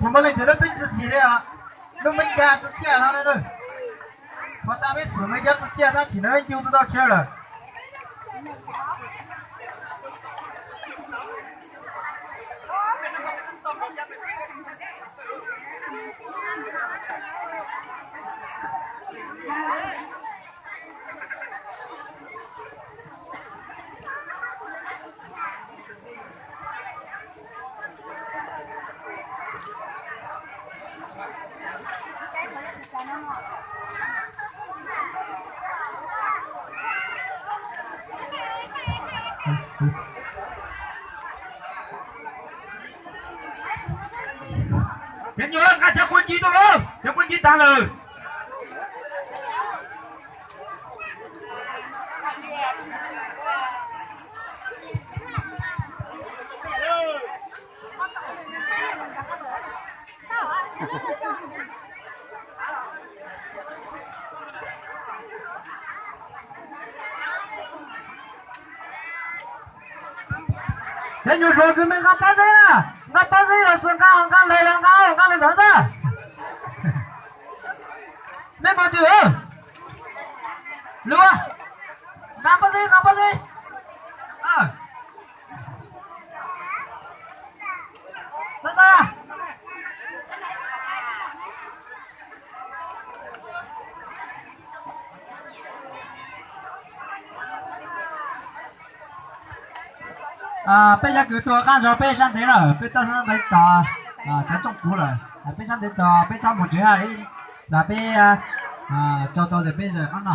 Kuv muaj leej twg dab tseeb tsis tsim li os, lub Mev Kas txoj cai no na. Puas tas peb xwm Mev Kas txoj cai tab sis no ncu tsis tau chaw lawm. Cov nyuag nqa cov kuj ci tuaj, cov kuj ci tag lawm. Cov nyuag hluas kws mej nqa pob zeb na, nqa pob zeb los sis nqa, nqa lawv los nqa, nqa lawv ntawd xwb. Mej mus twg? Luag, nqa pob zeb, nqa pob zeb. Xav xav. Peb cov kws tuaj qaab zog peb sab ntev lawm, peb tuaj sab ntev tos cov tsoom kuv lawm, peb sab ntev tos peb txhob mus tsev hab, tas peb tso tau tes peb zam qab no.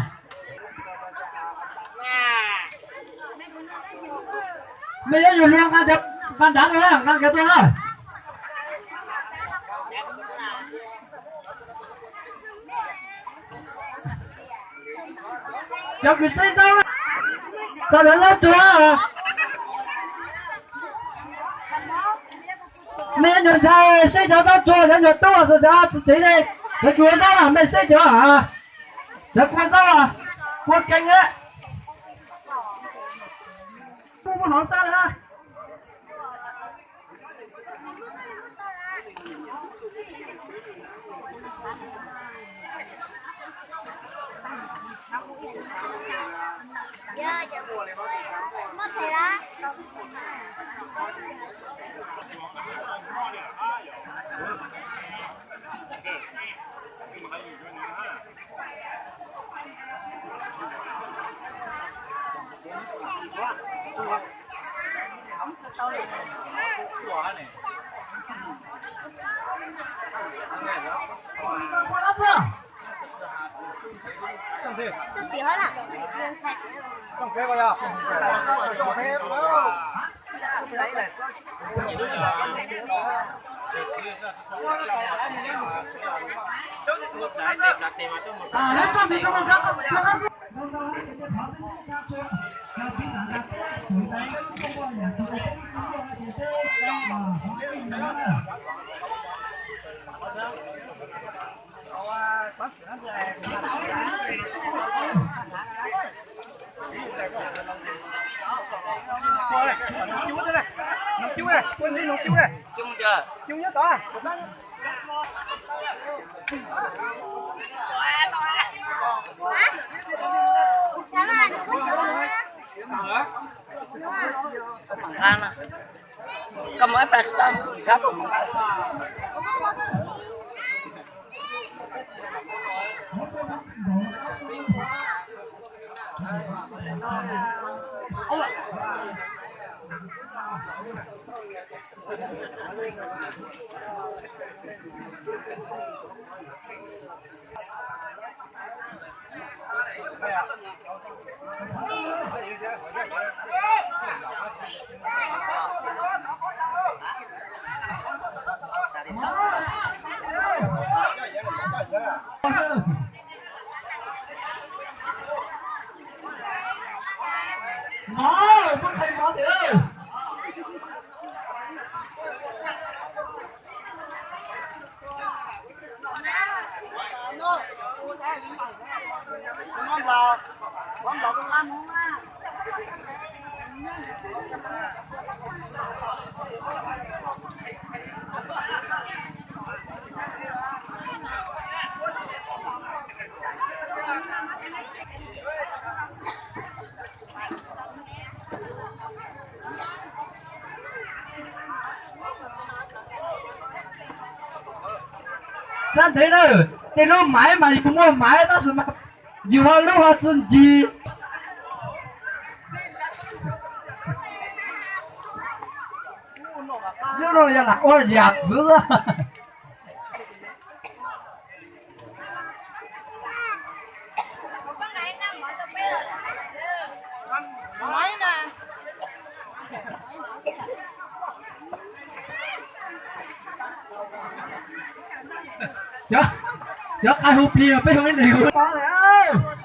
Mej yuav yug hluas nqa nrad tuaj, nqa nrad tuaj. Cov kws seb zaub, txog lawv zaub rua, mej nyuam ntxhais seb cov zaub rua, cov nyuam tub xwb, cov txiv tsev ne, cov kws ua zaub na mej seb cov, cov kws ua zaub, kua keev na. Kuj muaj hov sab lawm. Koj muaj ib plag tsis tau. Sab ntev na, tej lub maiv mas yus muaj maiv tab sis mas yus ho lub ho tsis ncig. Lub no yog lam ua yam ntxwv. Cov, cov qai hu plig peb hu ib leeg hu.